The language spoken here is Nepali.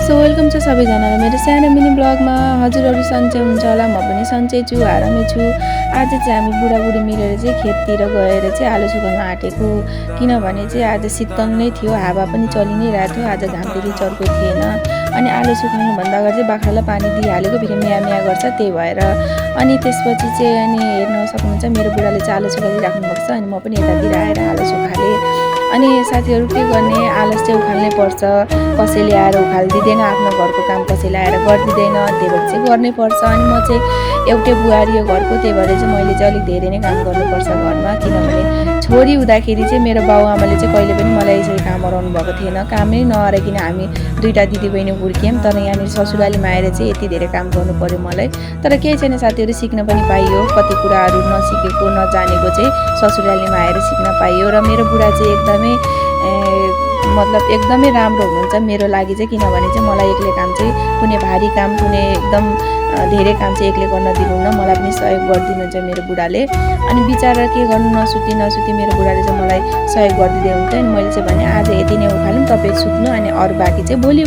सो वेलकम छ सबैजनालाई मेरो सानो मिनी ब्लगमा। हजुरहरू सन्चै हुनुहुन्छ होला, म पनि सन्चै छु, आरामै छु। आज चाहिँ हामी बुढाबुढी मिलेर चाहिँ खेततिर गएर चाहिँ आलु सुकाउन आँटेको, किनभने चाहिँ आज शीतल नै थियो, हावा पनि चलि नै रहेको थियो, आज घाम त्यति चर्को थिएन। अनि आलु सुकाउनुभन्दा अगाडि चाहिँ बाख्रालाई पानी दिइहालेको, फेरि म्या म्या गर्छ, त्यही भएर। अनि त्यसपछि चाहिँ अनि हेर्न सक्नुहुन्छ मेरो बुढाले चाहिँ आलु सुकाइराख्नु भएको छ, अनि म पनि यतातिर आएर आलु सुकालेँ। अनि साथीहरू के गर्ने, आलस चाहिँ उखाल्नै पर्छ, कसैले आएर उखालिदिँदैन, आफ्नो घरको काम कसैले आएर गरिदिँदैन, त्यही भएर चाहिँ गर्नै पर्छ। अनि म चाहिँ एउटै बुहारी हो घरको, त्यही भएर चाहिँ मैले चाहिँ अलिक धेरै नै काम गर्नुपर्छ घरमा, किनभने छोरी हुँदाखेरि चाहिँ मेरो बाउआमाले चाहिँ कहिले पनि मलाई यसरी काम गराउनु भएको थिएन। कामै नगरिकन हामी दुईवटा दिदीबहिनी हुर्क्यौँ, तर यहाँनिर ससुरालीमा आएर चाहिँ यति धेरै काम गर्नु पर्यो मलाई। तर केही छैन साथीहरू, सिक्न पनि पाइयो, कति कुराहरू नसिकेको नजानेको चाहिँ ससुरालीमा आएर सिक्न पाइयो। र मेरो बुढा चाहिँ मतलब एकदमै राम्रो हुनुहुन्छ मेरो लागि चाहिँ, किनभने चाहिँ मलाई एक्लै काम चाहिँ कुनै भारी काम, कुनै एकदम धेरै काम चाहिँ एक्लै गर्न दिनुहुन्न, मलाई पनि सहयोग गरिदिनुहुन्छ मेरो बुढाले। अनि बिचरा के गर्नु, नसुती मेरो बुढाले चाहिँ मलाई सहयोग गरिदिँदै हुन्छ। अनि मैले चाहिँ भने आज यति नै उखालौँ, तपाईँ सुत्नु, अनि अरू बाँकी चाहिँ भोलि